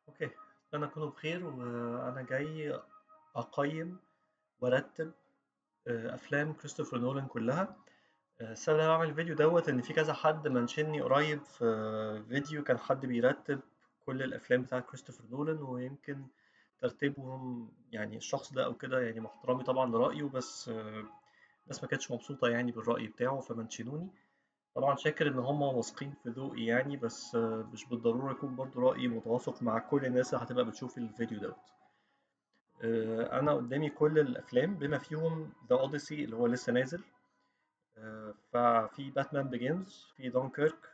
okay، أتمنى تكونوا بخير. وأنا جاي أقيم وأرتب أفلام كريستوفر نولان كلها. السبب إن أنا بعمل الفيديو دوت إن في كذا حد منشني قريب في فيديو كان حد بيرتب كل الأفلام بتاعة كريستوفر نولان، ويمكن ترتيبهم يعني الشخص ده أو كده، يعني مع احترامي طبعا لرأيه، بس الناس ما كانتش مبسوطة يعني بالرأي بتاعه فمنشنوني. طبعا شاكر إن هم واثقين في ذوقي يعني، بس مش بالضرورة يكون برضو رأيي متوافق مع كل الناس اللي هتبقى بتشوف الفيديو دوت. أنا قدامي كل الأفلام بما فيهم The Odyssey اللي هو لسه نازل. ففي Batman Begins، في دانكيرك،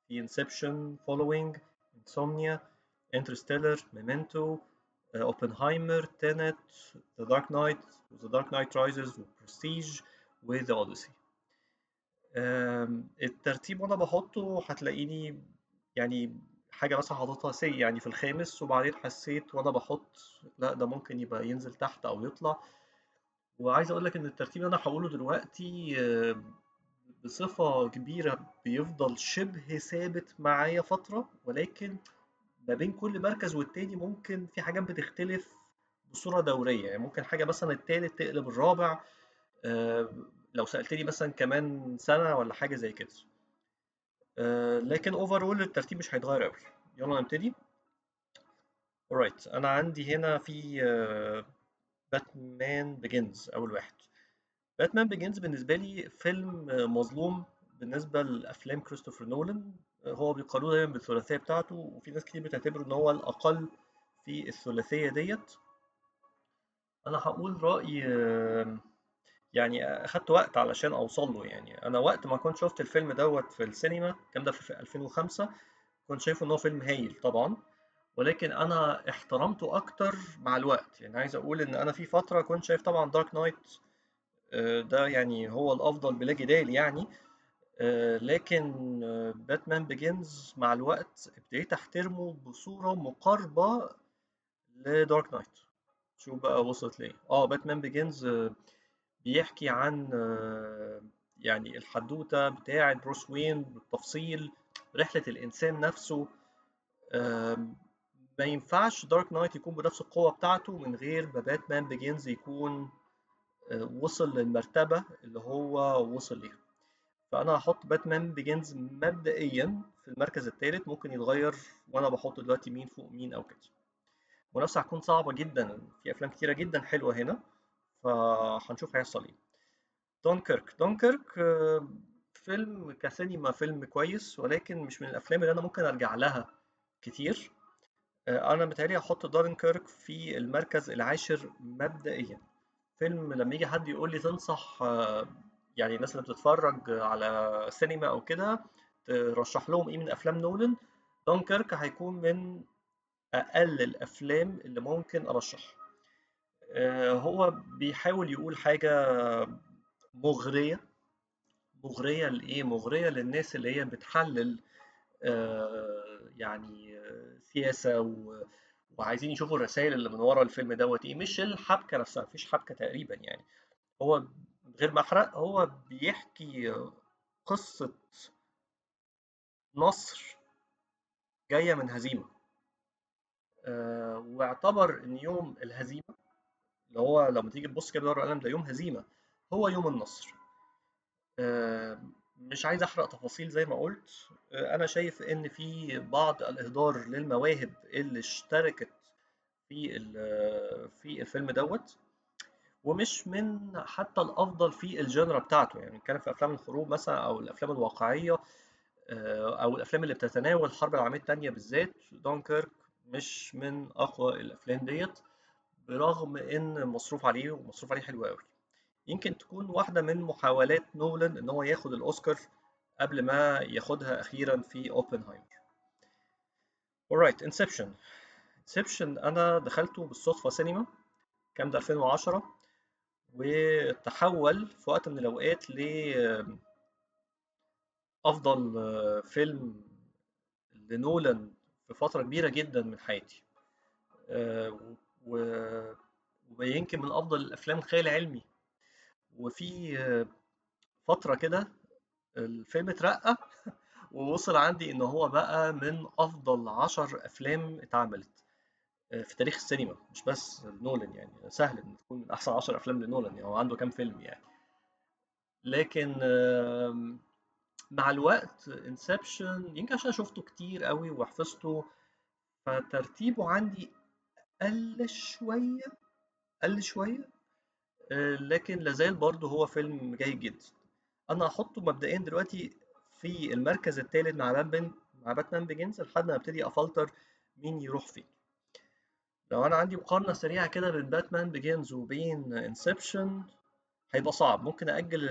في Inception، Following، Insomnia، Interstellar، Memento، Oppenheimer، Tenet، The Dark Knight، The Dark Knight Rises، و Prestige، و The Odyssey. الترتيب وانا بحطه هتلاقيني يعني حاجة مثلا حاططها سي يعني في الخامس، وبعدين حسيت وانا بحط لا ده ممكن يبقى ينزل تحت او يطلع. وعايز اقول لك ان الترتيب اللي انا هقوله دلوقتي بصفة كبيرة بيفضل شبه ثابت معايا فترة، ولكن ما بين كل مركز والتاني ممكن في حاجات بتختلف بصورة دورية. يعني ممكن حاجة مثلا التالت تقلب الرابع، لو سألتني مثلا كمان سنة ولا حاجة زي كده. لكن overall الترتيب مش هيتغير قوي. يلا نبتدي. alright، انا عندي هنا في Batman Begins اول واحد. Batman Begins بالنسبة لي فيلم مظلوم بالنسبة لأفلام كريستوفر نولان. هو بيقارنوه دايما بالثلاثية بتاعته، وفي ناس كتير بتعتبره إن هو الأقل في الثلاثية ديت. أنا هقول رأي يعني أخدت وقت علشان أوصل له. يعني أنا وقت ما كنت شفت الفيلم دوت في السينما، الكلام ده في 2005، كنت شايفه إن هو فيلم هايل طبعا، ولكن أنا احترمته أكتر مع الوقت. يعني عايز أقول إن أنا في فترة كنت شايف طبعا Dark Knight ده يعني هو الأفضل بلا جدال يعني، لكن Batman Begins مع الوقت ابتديت أحترمه بصورة مقاربة ل Dark Knight. شوف بقى وصلت ليه. Batman Begins بيحكي عن يعني الحدوتة بتاعة بروس وين بالتفصيل، رحلة الإنسان نفسه. ما ينفعش Dark Knight يكون بنفس القوة بتاعته من غير ما Batman Begins يكون وصل للمرتبة اللي هو وصل ليها. فأنا هحط Batman Begins مبدئيا في المركز الثالث، ممكن يتغير وأنا بحط دلوقتي مين فوق مين أو كده. المنافسة هتكون صعبة جدا، في أفلام كتيرة جدا حلوة هنا، فهنشوف هيحصل إيه. دانكيرك، دانكيرك فيلم كسينما فيلم كويس، ولكن مش من الأفلام اللي أنا ممكن أرجع لها كتير. أنا متهيألي هحط دانكيرك في المركز العاشر مبدئيا. فيلم لما يجي حد يقول لي تنصح يعني الناس اللي بتتفرج على سينما أو كده ترشح لهم إيه من أفلام نولان، دانكيرك هيكون من أقل الأفلام اللي ممكن أرشحها. هو بيحاول يقول حاجة مغرية، مغرية لإيه؟ مغرية للناس اللي هي بتحلل يعني سياسة وعايزين يشوفوا الرسائل اللي من ورا الفيلم دوت إيه، مش الحبكة نفسها، مفيش حبكة تقريبا. يعني هو غير ما أحرق، هو بيحكي قصة نصر جاية من هزيمة، واعتبر إن يوم الهزيمة اللي هو لما تيجي تبص كده بالورقة والقلم ده يوم هزيمة، هو يوم النصر. مش عايز أحرق تفاصيل زي ما قلت. أنا شايف إن في بعض الإهدار للمواهب اللي اشتركت في الفيلم دوت، ومش من حتى الأفضل في ال genre بتاعته. يعني نتكلم في أفلام الحروب مثلا أو الأفلام الواقعية، أو الأفلام اللي بتتناول الحرب العالمية التانية بالذات، دانكيرك مش من أقوى الأفلام ديت، برغم إن مصروف عليه ومصروف عليه حلو قوي. يمكن تكون واحدة من محاولات نولان إن هو ياخد الأوسكار قبل ما ياخدها أخيراً في أوبنهايمر. Alright, Inception. Inception أنا دخلته بالصدفة سينما، كان ده 2010، وتحول في وقت من الأوقات ل أفضل فيلم لنولان في فترة كبيرة جداً من حياتي. ويمكن من أفضل الأفلام الخيال العلمي. وفي فترة كده الفيلم اترقى ووصل عندي إن هو بقى من أفضل 10 أفلام اتعملت. في تاريخ السينما، مش بس نولان. يعني سهل ان تكون من احسن 10 افلام لنولان، يعني هو عنده كام فيلم يعني. لكن مع الوقت Inception يمكن عشان شفته كتير قوي وحفظته، فترتيبه عندي قل شوية قل شوية، لكن لازال برضه هو فيلم جيد جدا. انا هحطه مبدئيا دلوقتي في المركز الثالث مع Batman Begins لحد ما ابتدي افلتر مين يروح فين. لو انا عندي مقارنة سريعة كده بين Batman Begins وبين Inception هيبقى صعب، ممكن اجل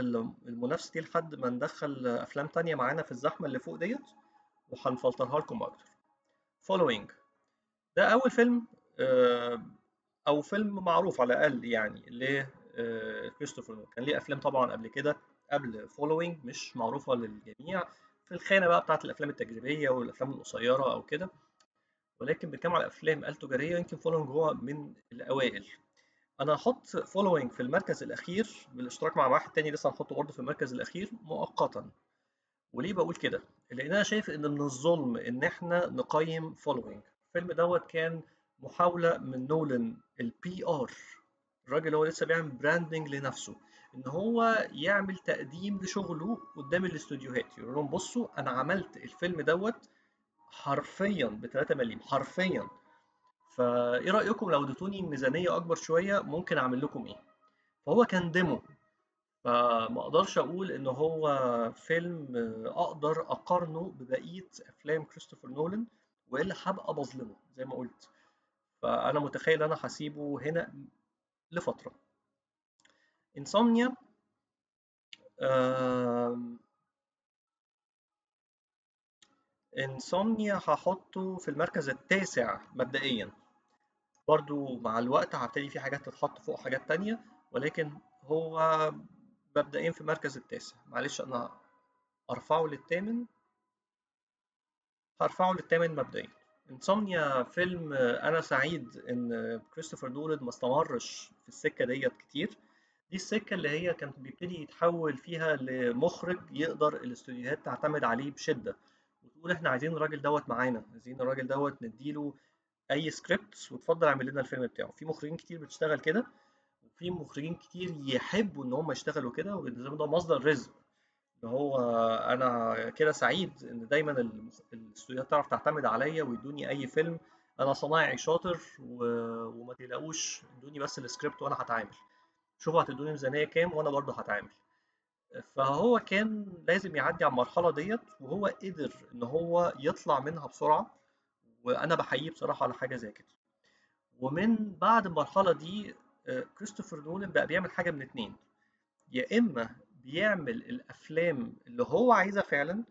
المنافسة دي لحد ما ندخل افلام تانية معانا في الزحمة اللي فوق ديت، وهنفلترها لكم اكتر. Following ده اول فيلم او فيلم معروف على الاقل يعني ل كريستوفر نولان. كان ليه افلام طبعا قبل كده قبل Following مش معروفة للجميع في الخانة بقى بتاعه الافلام التجريبية والافلام القصيرة او كده، ولكن بنتكلم على الافلام التجارية يمكن Following هو من الاوائل. انا هحط Following في المركز الاخير بالاشتراك مع واحد تاني لسه هنحطه برضه في المركز الاخير مؤقتا. وليه بقول كده؟ لان انا شايف ان من الظلم ان احنا نقيم Following. الفيلم دوت كان محاولة من نولان ال PR، الراجل هو لسه بيعمل branding لنفسه، ان هو يعمل تقديم لشغلة قدام الاستوديوهات، يقول لهم بصوا انا عملت الفيلم دوت حرفيا ب 3 مليم حرفيا، فايه رايكم لو اديتوني ميزانية اكبر شوية ممكن اعمل لكم ايه. فهو كان demo، فما اقدرش اقول ان هو فيلم اقدر اقارنه ببقية افلام كريستوفر نولان، والا هبقى بظلمه زي ما قلت. فانا متخيل انا هسيبه هنا لفترة. Insomnia، Insomnia هحطه في المركز التاسع مبدئيا، برضو مع الوقت هبتدي في حاجات تتحط فوق حاجات تانية، ولكن هو مبدئيا في المركز التاسع. معلش انا ارفعه للثامن، هرفعه للثامن مبدئيا. Insomnia فيلم انا سعيد ان كريستوفر نولان ما استمرش في السكة ديت كتير. دي السكة اللي هي كان بيبتدي يتحول فيها لمخرج يقدر الاستوديوهات تعتمد عليه بشده، وتقول احنا عايزين الراجل دوت معانا، عايزين الراجل دوت نديله اي سكريبت وتفضل اعمل لنا الفيلم بتاعه. في مخرجين كتير بتشتغل كده، وفي مخرجين كتير يحبوا ان هم يشتغلوا كده، وبالنسبة لهم ده مصدر رزق. ان هو انا كده سعيد ان دايما الاستوديوهات تعرف تعتمد عليا ويدوني اي فيلم، انا صنايعي شاطر وما تقلقوش، ادوني بس السكريبت وانا هتعامل، شوفوا هتدوني ميزانية كام وانا برضه هتعامل. فهو كان لازم يعدي على المرحلة ديت، وهو قدر ان هو يطلع منها بسرعة، وانا بحييه بصراحة على حاجة زي كده. ومن بعد المرحلة دي كريستوفر نولان بقى بيعمل حاجة من اتنين، يا اما بيعمل الافلام اللي هو عايزها فعلا،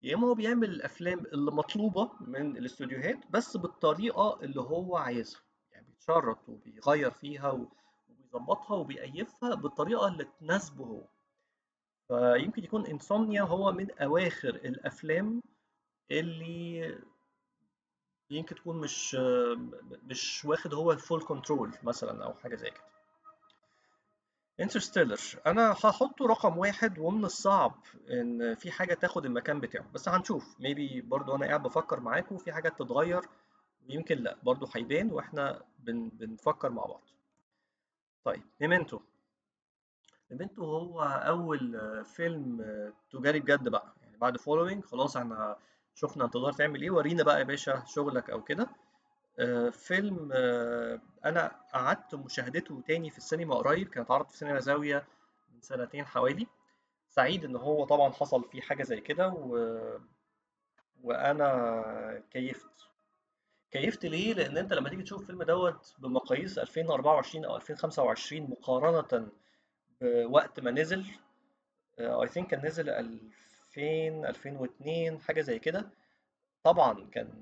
يا اما هو بيعمل الافلام اللي مطلوبه من الاستوديوهات بس بالطريقة اللي هو عايزها، يعني بيتشرط وبيغير فيها وبيظبطها وبيأيفها بالطريقة اللي تناسبه هو. فيمكن يكون Insomnia هو من اواخر الافلام اللي يمكن تكون مش واخد هو ال full control مثلا او حاجة زي كده. Interstellar انا هحطه رقم واحد، ومن الصعب ان في حاجة تاخد المكان بتاعه، بس هنشوف. maybe برضو انا قاعد بفكر معاكم في حاجات تتغير، ويمكن لا، برضو هيبان واحنا بنفكر مع بعض. طيب Memento، Memento هو اول فيلم تجاري بجد بقى، يعني بعد Following خلاص احنا شفنا انت تقدر تعمل ايه، ورينا بقى يا باشا شغلك او كده. فيلم انا قعدت مشاهدته تاني في السينما قريب، كان اتعرض في سينما زاوية من سنتين حوالي. سعيد ان هو طبعا حصل فيه حاجة زي كده، وانا كيفت ليه؟ لان انت لما تيجي تشوف الفيلم دوت بمقاييس 2024 او 2025 مقارنة بوقت ما نزل، I think كان نزل 2000 2002 حاجة زي كده. طبعا كان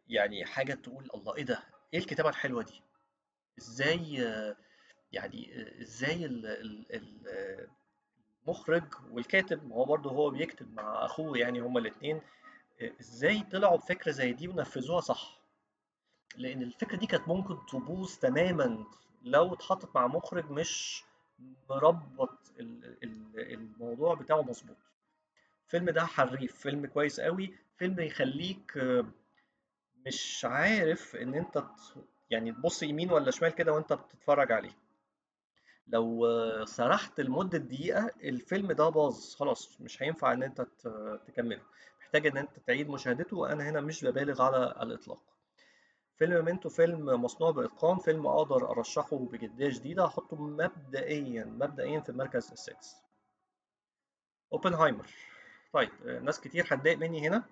يعني حاجة تقول الله ايه ده، ايه الكتابة الحلوة دي، ازاي يعني ازاي المخرج والكاتب، ما هو برضه هو بيكتب مع اخوه يعني هما الاثنين، ازاي طلعوا بفكره زي دي ونفذوها صح. لان الفكرة دي كانت ممكن تبوظ تماما لو اتحطت مع مخرج مش مربط الموضوع بتاعه مظبوط. الفيلم ده حريف، فيلم كويس قوي، فيلم يخليك مش عارف ان انت يعني تبص يمين ولا شمال كده وانت بتتفرج عليه. لو سرحت لمدة دقيقة الفيلم ده باظ خلاص، مش هينفع ان انت تكمله، محتاج ان انت تعيد مشاهدته، وانا هنا مش ببالغ على الاطلاق. فيلم ميمنتو فيلم مصنوع بإتقان، فيلم أقدر أرشحه بجدية شديدة، هحطه مبدئيا في المركز السادس. أوبنهايمر. طيب ناس كتير هتضايق مني هنا،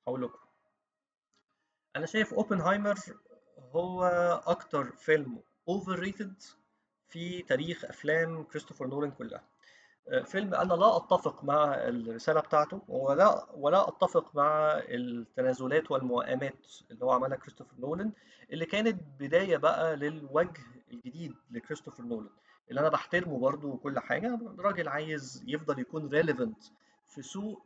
هقول لكم أنا شايف أوبنهايمر هو أكتر فيلم overrated في تاريخ أفلام كريستوفر نولان كلها. فيلم أنا لا أتفق مع الرسالة بتاعته، ولا أتفق مع التنازلات والموائمات اللي هو عملها كريستوفر نولان، اللي كانت بداية بقى للوجه الجديد لكريستوفر نولان اللي أنا بحترمه برضو وكل حاجة. راجل عايز يفضل يكون relevant في سوق،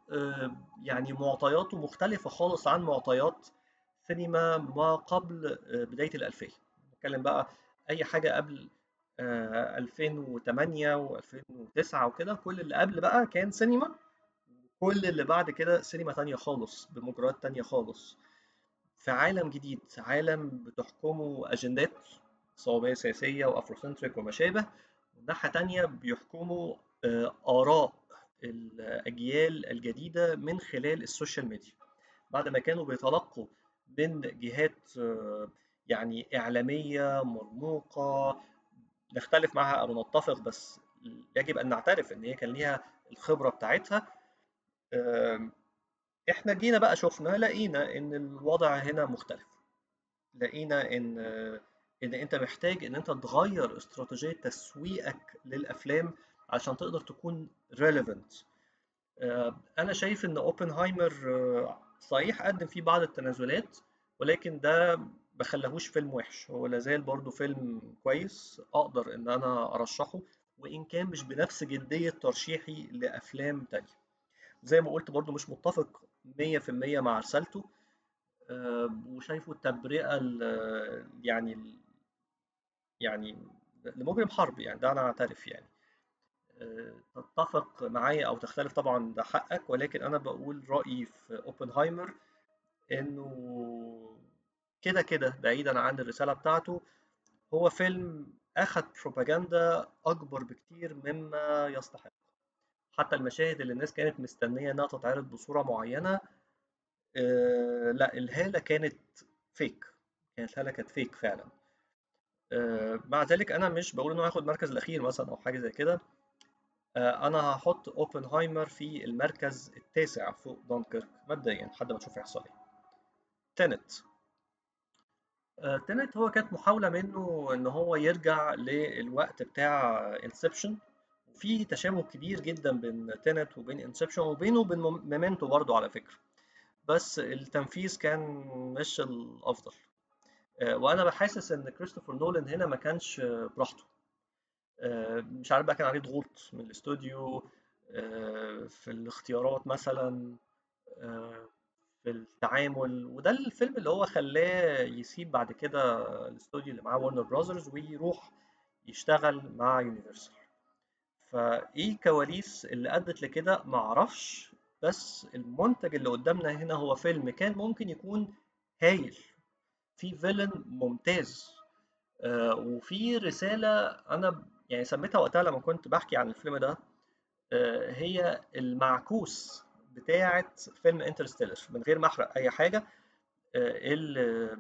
يعني معطياته مختلفة خالص عن معطيات سينما ما قبل بداية الألفية. نتكلم بقى أي حاجة قبل 2008 و2009 وكده، كل اللي قبل بقى كان سينما، كل اللي بعد كده سينما تانية خالص بمجريات تانية خالص، في عالم جديد، عالم بتحكمه أجندات صوابية سياسية وأفروسنتريك وما شابه، وناحية تانية بيحكموا آراء الأجيال الجديدة من خلال السوشيال ميديا، بعد ما كانوا بيتلقوا من جهات يعني إعلامية مرموقة نختلف معها أو نتفق، بس يجب أن نعترف إن هي كان ليها الخبرة بتاعتها. إحنا جينا بقى شفنا لقينا إن الوضع هنا مختلف، لقينا إن أنت محتاج إن أنت تغير استراتيجية تسويقك للأفلام عشان تقدر تكون relevant. أنا شايف إن أوبنهايمر صحيح قدم فيه بعض التنازلات، ولكن ده ما خلاهوش فيلم وحش، هو لازال برضو فيلم كويس أقدر إن أنا أرشحه، وإن كان مش بنفس جدية ترشيحي لأفلام تانية. زي ما قلت برضو مش متفق 100% مع رسالته، وشايفه التبرئة يعني لمجرم حرب، يعني ده أنا أعترف، يعني تتفق معايا أو تختلف طبعا ده حقك، ولكن أنا بقول رأيي في أوبنهايمر إنه كده كده بعيدا عن الرسالة بتاعته هو فيلم أخد بروباجندا أكبر بكتير مما يستحق. حتى المشاهد اللي الناس كانت مستنية إنها تتعرض بصورة معينة، لا الهالة كانت فيك، كانت الهالة كانت فيك فعلا. مع ذلك أنا مش بقول إنه هياخد المركز الأخير مثلا أو حاجة زي كده. أنا هحط أوبنهايمر في المركز التاسع فوق دانكيرك مبدئيا لحد ما نشوف هيحصل إيه. تينت. تينت هو كانت محاولة منه إن هو يرجع للوقت بتاع انسبشن، وفي تشابه كبير جدا بين تينت وبين انسبشن وبينه وبين ميمنتو برضو على فكرة، بس التنفيذ كان مش الأفضل. وأنا بحاسس إن كريستوفر نولان هنا ما كانش براحته، مش عارف بقى كان عليه ضغوط من الاستوديو، في الاختيارات مثلا، في التعامل، وده الفيلم اللي هو خلاه يسيب بعد كده الاستوديو اللي معاه ورنر براذرز ويروح يشتغل مع يونيفرسال. فايه كواليس اللي ادت لكده معرفش، بس المنتج اللي قدامنا هنا هو فيلم كان ممكن يكون هايل، في فيلن ممتاز، وفي رسالة أنا يعني سميتها وقتها لما كنت بحكي عن الفيلم ده، هي المعكوس بتاعة فيلم انترستيلر. من غير ما أحرق أي حاجة، اللي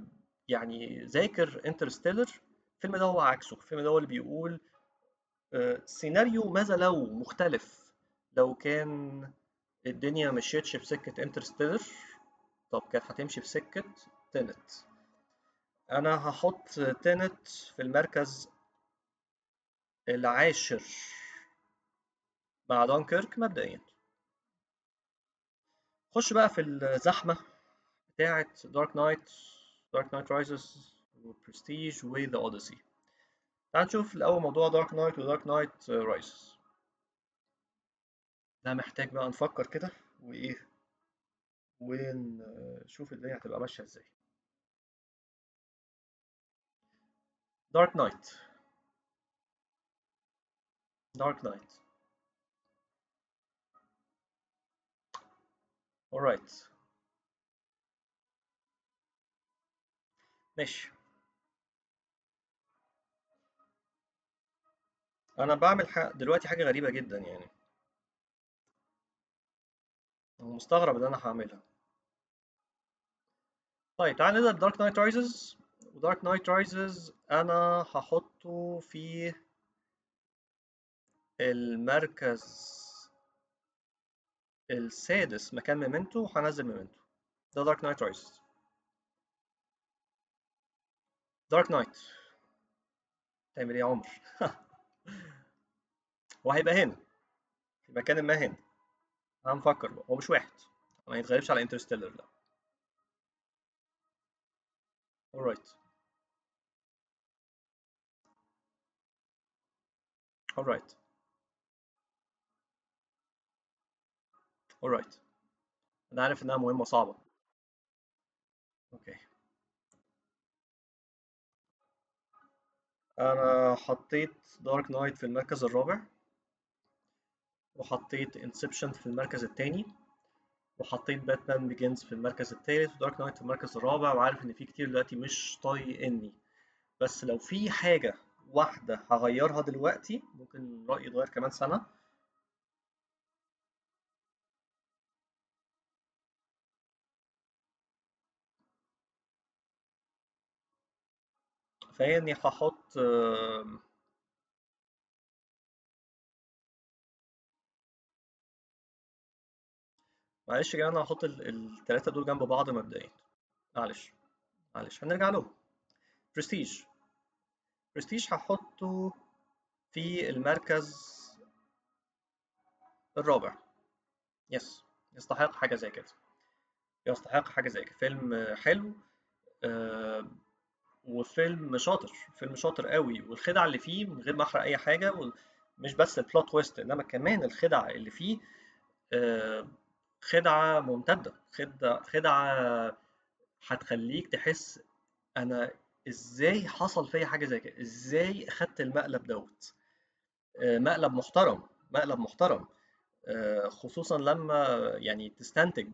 يعني ذاكر انترستيلر الفيلم ده هو عكسه، الفيلم ده هو اللي بيقول، سيناريو ماذا لو مختلف، لو كان الدنيا مشيتش في سكة انترستيلر، طب كانت هتمشي في سكة تينت. أنا هحط تينت في المركز العاشر مع دانكيرك مبدئيا. خش بقى في الزحمة بتاعة دارك نايت، دارك نايت رايزز، وبرستيج، وذا أوديسي. تعال نشوف الأول موضوع دارك نايت ودارك نايت رايزز. ده محتاج بقى نفكر كده وإيه، ونشوف الدنيا هتبقى ماشية إزاي. دارك نايت، دارك نايت، alright. ماشي. انا بعمل دلوقتي حاجة غريبة جدا يعني، ومستغرب ان انا هعملها. طيب تعال نبدا Dark Knight Rises. و Dark Knight Rises انا هحطه في المركز السادس مكان Memento، وهنزل Memento. ده Dark Knight Rises. Dark Knight تعمل ايه يا عمر؟ هو هيبقى هنا في مكان ما هنا، هنفكر بقى. هو مش واحد، ما يتغلبش على Interstellar لا. Alright alright alright. انا عارف انها مهمة صعبة. okay، انا حطيت Dark Knight في المركز الرابع، وحطيت Inception في المركز الثاني، وحطيت Batman Begins في المركز الثالث، و Dark Knight في المركز الرابع. وعارف ان في كتير دلوقتي مش طايقني، بس لو في حاجة واحدة هغيرها دلوقتي، ممكن رأيي يتغير كمان سنة، فهي اني هحط معلش يا جماعة، انا هحط الثلاثة دول جنب بعض مبدئيا، معلش معلش هنرجع لهم. برستيج هحطه في المركز الرابع. yes، يستحق حاجة زي كده، يستحق حاجة زي كده. فيلم حلو، وفيلم شاطر، فيلم شاطر قوي، والخدع اللي فيه من غير ما احرق اي حاجة، مش بس ال plot twist، انما كمان الخدع اللي فيه، خدعة ممتدة، خدعة هتخليك تحس انا ازاي حصل فيا حاجة زي كده، ازاي اخدت المقلب دوت. مقلب محترم، مقلب محترم، خصوصا لما يعني تستنتج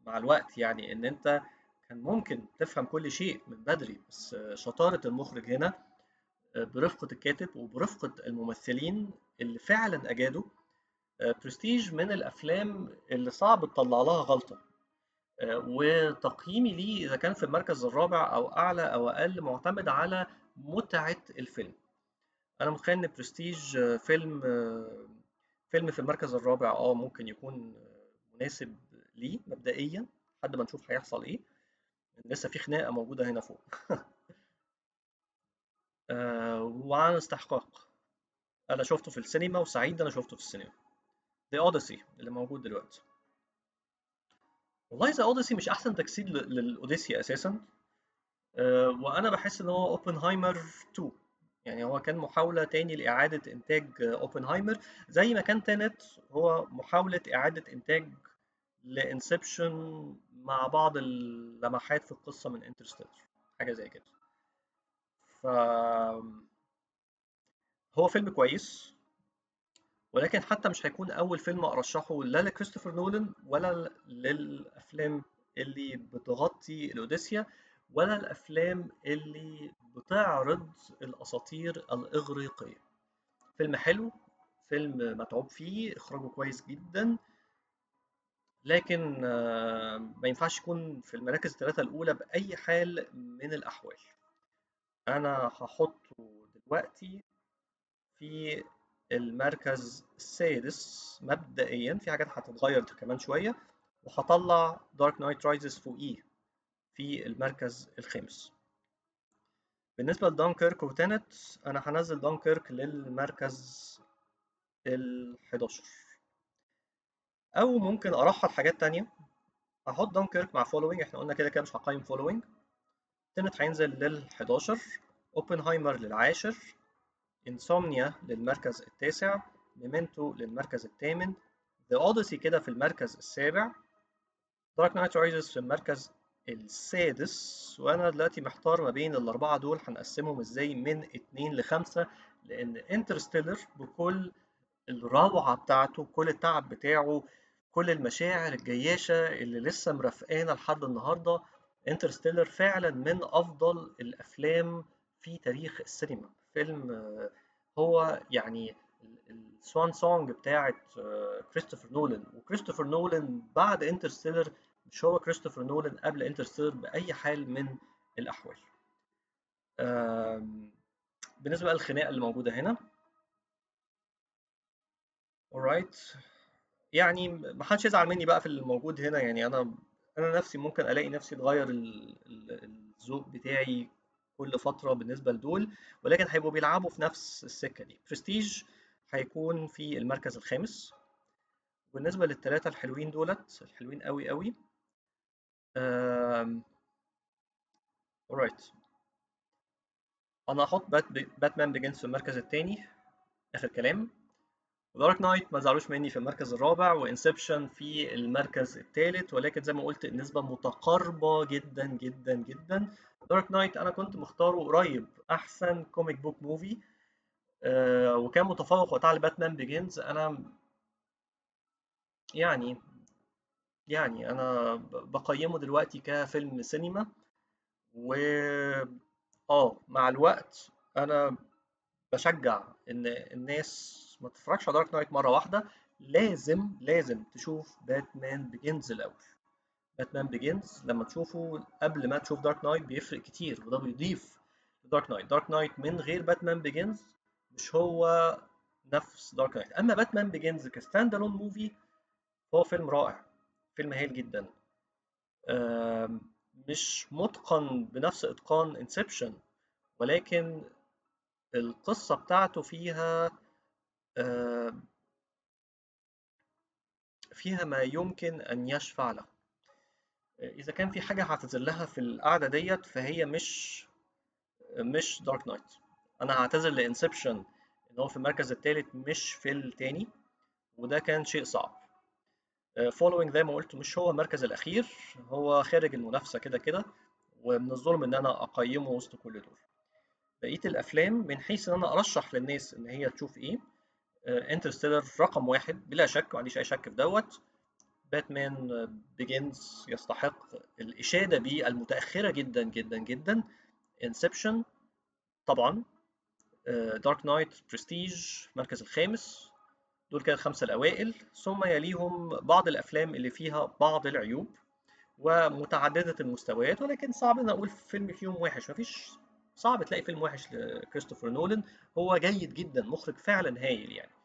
مع الوقت يعني ان انت كان ممكن تفهم كل شيء من بدري، بس شطارة المخرج هنا برفقة الكاتب وبرفقة الممثلين اللي فعلا أجادوا. برستيج من الأفلام اللي صعب تطلع لها غلطة، وتقييمي ليه إذا كان في المركز الرابع أو أعلى أو أقل معتمد على متعة الفيلم. أنا متخيل إن برستيج فيلم في المركز الرابع ممكن يكون مناسب ليه مبدئيا لحد ما نشوف هيحصل إيه. لسه في خناقة موجودة هنا فوق. وعن استحقاق، أنا شفته في السينما وسعيد أنا شفته في السينما. The Odyssey اللي موجود دلوقتي. والله The Odyssey مش أحسن تجسيد للأوديسيا أساسا، وأنا بحس إن هو أوبنهايمر 2، يعني هو كان محاولة تاني لإعادة إنتاج أوبنهايمر، زي ما كان Tenet هو محاولة إعادة إنتاج ل Inception مع بعض اللمحات في القصة من Interstellar، حاجة زي كده. ف هو فيلم كويس، ولكن حتى مش هيكون أول فيلم أرشحه لا لكريستوفر نولان ولا للأفلام اللي بتغطي الأوديسيا ولا الأفلام اللي بتعرض الأساطير الإغريقية. فيلم حلو، فيلم متعوب فيه، إخراجه كويس جدا، لكن ما ينفعش يكون في المراكز الثلاثة الأولى بأي حال من الأحوال. أنا هحطه دلوقتي في المركز السادس مبدئيا، في حاجات هتتغير كمان شوية، وهطلع Dark Knight Rises فوقيه في المركز الخامس. بالنسبة لدانكيرك و Tenet، أنا هنزل دانكيرك للمركز ال11، أو ممكن أرحل حاجات تانية. هحط دانكيرك مع Following، احنا قلنا كده كده مش هقيم Following. Tenet هينزل لل11، أوبنهايمر للعاشر، Insomnia للمركز التاسع، Memento للمركز الثامن، The Odyssey كده في المركز السابع، Dark Knight Rises في المركز السادس. وأنا دلوقتي محتار ما بين الأربعة دول هنقسمهم إزاي من 2 ل5، لأن Interstellar بكل الروعة بتاعته، كل التعب بتاعه، كل المشاعر الجياشة اللي لسه مرافقانا لحد النهاردة، Interstellar فعلا من افضل الافلام في تاريخ السينما. فيلم هو يعني ال swan song بتاعت كريستوفر نولان. وكريستوفر نولان بعد Interstellar مش هو كريستوفر نولان قبل Interstellar بأي حال من الأحوال. بالنسبة للخناقة اللي موجودة هنا، alright، يعني ما حدش يزعل مني بقى في الموجود هنا. يعني انا نفسي ممكن الاقي نفسي اتغير الذوق بتاعي كل فترة بالنسبة لدول، ولكن هيبقوا بيلعبوا في نفس السكة دي. برستيج هيكون في المركز الخامس. بالنسبة للثلاثة الحلوين دولت، الحلوين قوي قوي، alright، انا هحط Batman Begins في المركز الثاني، اخر كلام. و Dark Knight ما زعلوش مني في المركز الرابع، و Inception في المركز الثالث، ولكن زي ما قلت النسبة متقاربة جدا جدا جدا. Dark Knight انا كنت مختاره قريب احسن comic book movie، وكان متفوق وقتها على Batman Begins. انا يعني انا بقيمة دلوقتي كفيلم سينما، و مع الوقت انا بشجع ان الناس ما تتفرجش على Dark Knight مرة واحدة، لازم تشوف Batman Begins الاول. Batman Begins لما تشوفه قبل ما تشوف Dark Knight بيفرق كتير، وده بيضيف Dark Knight. Dark Knight من غير Batman Begins مش هو نفس Dark Knight. اما Batman Begins ك stand alone movie هو فيلم رائع، فيلم هايل جدا، مش متقن بنفس اتقان Inception، ولكن القصة بتاعته فيها ما يمكن أن يشفع له. إذا كان في حاجة هعتذر لها في القعدة ديت فهي مش Dark Knight. أنا هعتذر ل Inception إن هو في المركز الثالث مش في الثاني، وده كان شيء صعب. Following زي ما قلت مش هو المركز الأخير، هو خارج المنافسة كده كده، ومن الظلم إن أنا أقيمه وسط كل دول. بقية الأفلام من حيث إن أنا أرشح للناس إن هي تشوف إيه، Interstellar رقم 1 بلا شك، ما عنديش أي شك في دوت. Batman Begins يستحق الإشادة بيه المتأخرة جدا جدا جدا. Inception طبعا، Dark Knight، Prestige المركز الخامس، دول كده الخمسة الأوائل. ثم يليهم بعض الأفلام اللي فيها بعض العيوب ومتعددة المستويات، ولكن صعب إن أقول فيلم فيهم وحش. مفيش، صعب تلاقي فيلم وحش لكريستوفر نولان، هو جيد جدا، مخرج فعلا هايل يعني.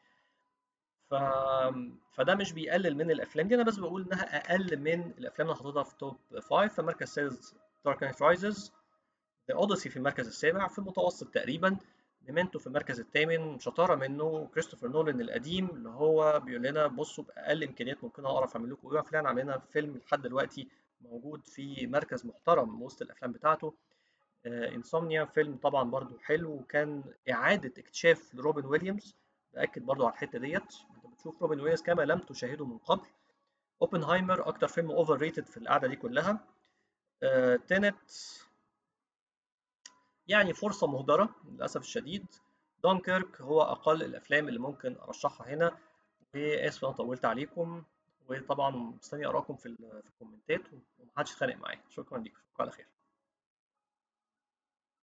فده مش بيقلل من الافلام دي، انا بس بقول انها اقل من الافلام اللي حاططها في top 5. فالمركز السادس Dark Knight Rises، The Odyssey في المركز السابع في المتوسط تقريبا، Memento في المركز الثامن، شطارة منه كريستوفر نولان القديم اللي هو بيقول لنا بصوا باقل امكانيات ممكن اعرف اعمل لكم ايه، فعلا عملنا فيلم لحد دلوقتي موجود في مركز محترم وسط الافلام بتاعته. Insomnia فيلم طبعا برضو حلو، وكان اعاده اكتشاف لروبن ويليامز، باكد برضو على الحتة ديت، انت بتشوف روبن ويليامز كما لم تشاهده من قبل. Oppenheimer اكتر فيلم overrated في القعدة دي كلها. Tenet يعني فرصة مهدره للاسف الشديد. دانكيرك هو اقل الافلام اللي ممكن ارشحها هنا. واسف انا طولت عليكم، وطبعا مستني اراكم في الكومنتات، ومحدش يتخانق معايا. شكرا ليكم، اشوفكم على خير.